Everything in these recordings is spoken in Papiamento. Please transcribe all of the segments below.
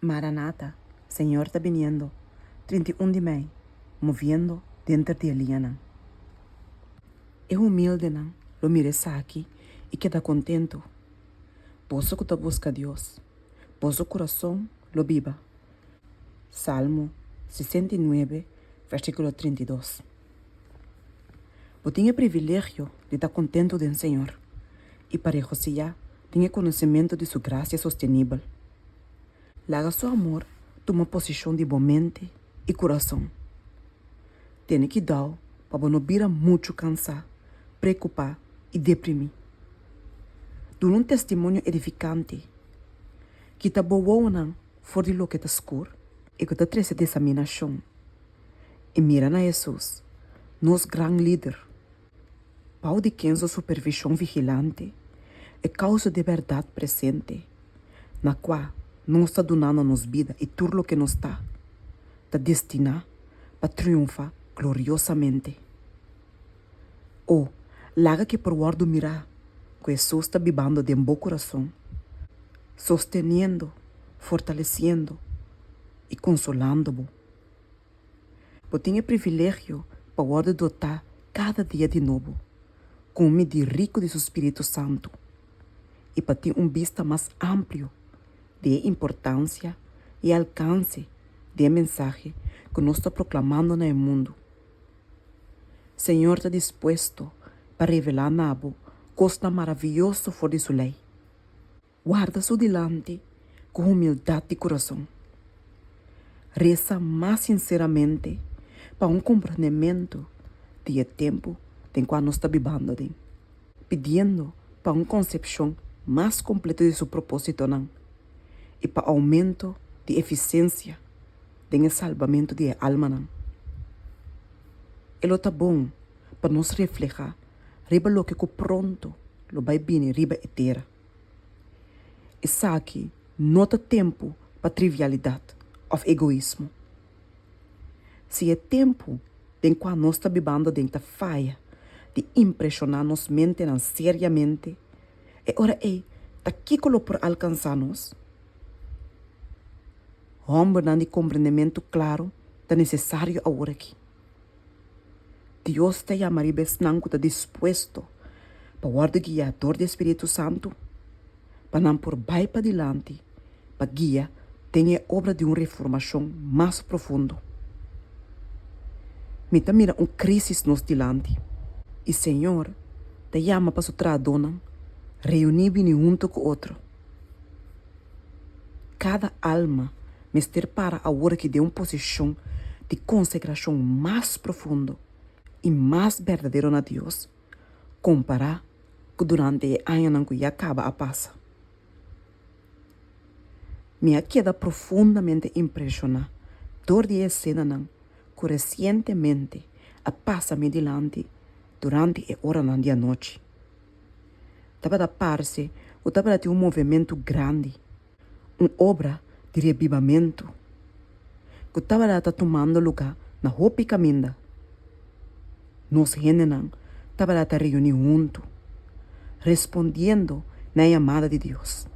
Maranata, Señor ta biniendo, 31 di mei, moviendo denter di e liñanan. E humildenan lo mira esaki i keda kontentu. Boso ku ta buska Dios, boso kurason lo biba. Salmo 69, versíkulo 32. Bo tin e privilegio di ta kontentu den Señor i pa regosihá den e konosementu di su grasia sostenibel. Laga su amor tuma posishon di bo mente i kurason. Tene kidau pa bo no bira muchu kansá, preokupá i deprimí. Duna un testimonio edifikante. Kita bo wowonan for di loke ta skur i ku ta trese desaminashon i mira na Hesus, nos Gran Lider. Bou di ken su supervishon vigilante e kousa di e bèrdat presente na kua nos ta dunando nos bida i tur loke nos ta, ta destiná pa triunfá gloriosamente. O, laga ke por wòrdu mirá ku Hesus ta bibando den bo kurason, sosteniendo, fortalesiendo i konsolando bo. Bo tin e privilegio pa wòrdu dotá kada dia di nobo ku un midí riku di su spiritu santu i pa tin un bista mas amplio di e importansia i e alkanse di e mensahe ku nos ta proklamando na e mundu. Señor ta dispuesto pa revelá na bo kosnan maravioso for di su lei. Warda su dilanti ku humildat di kurason. Resa mas sinseramente pa un komprendementu di e tempu den kua nos ta bibando aden, pidiendo pa un konsepshon mas kompleto di su propósitonan i pa oumento di efisensia den e salbamentu di e almanan. E lo ta bon pa nos reflehá riba loke ku pronto lo bai bini riba e tera. Esaki no ta tempu pa trivialidat òf egoismo. Si e tempu den kua nos ta bibando den ta faya di impreshoná nos mentenan seriamente, e ora ei ta kiko lo por alkansá nos? Hòmbernan di komprendementu klaru ta nesesario aworakí. Dios ta yama riba esnan ku ta dispuesto pa wòrdu guiá dor di e spiritu santu pa nan por bai padilanti pa guia den e obra di un reformashon mas profundo. Mi ta mira un krísis nos dilanti i Señor ta yama pa su trahadónan reuní bini huntu ku otro. Kada alma mester para awor aki den un posishon di konsegrashon mas profundo i mas berdadero na Dios kompará ku durante e añanan ku ya kaba a pasa. Mi a keda profundamente impreshoná dor di e esenanan ku resientemente a pasa mi dilanti durante e oranan di anochi. Tabata parse ku tabata tin un movementu grandi. Un obra di rebibamentu ku tabata ta tumando lugá na hopi kaminda. Nos hendenan tabata ta reuní huntu, respondiendo na e yamada di Dios.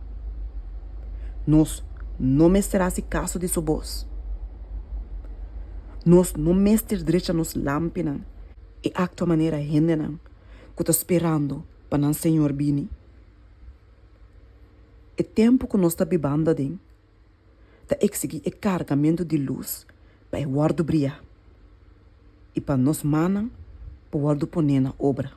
Nos no mester hasi kaso di su bos. Nos no mester drecha nos lampinan i aktua manera hendenan ku ta sperando pa nan Señor bini. E tempu ku nos ta bibando aden ta eksigí e kargamentu di lus pa e wòrdu briá i pa nos mannan por wòrdu poné na obra.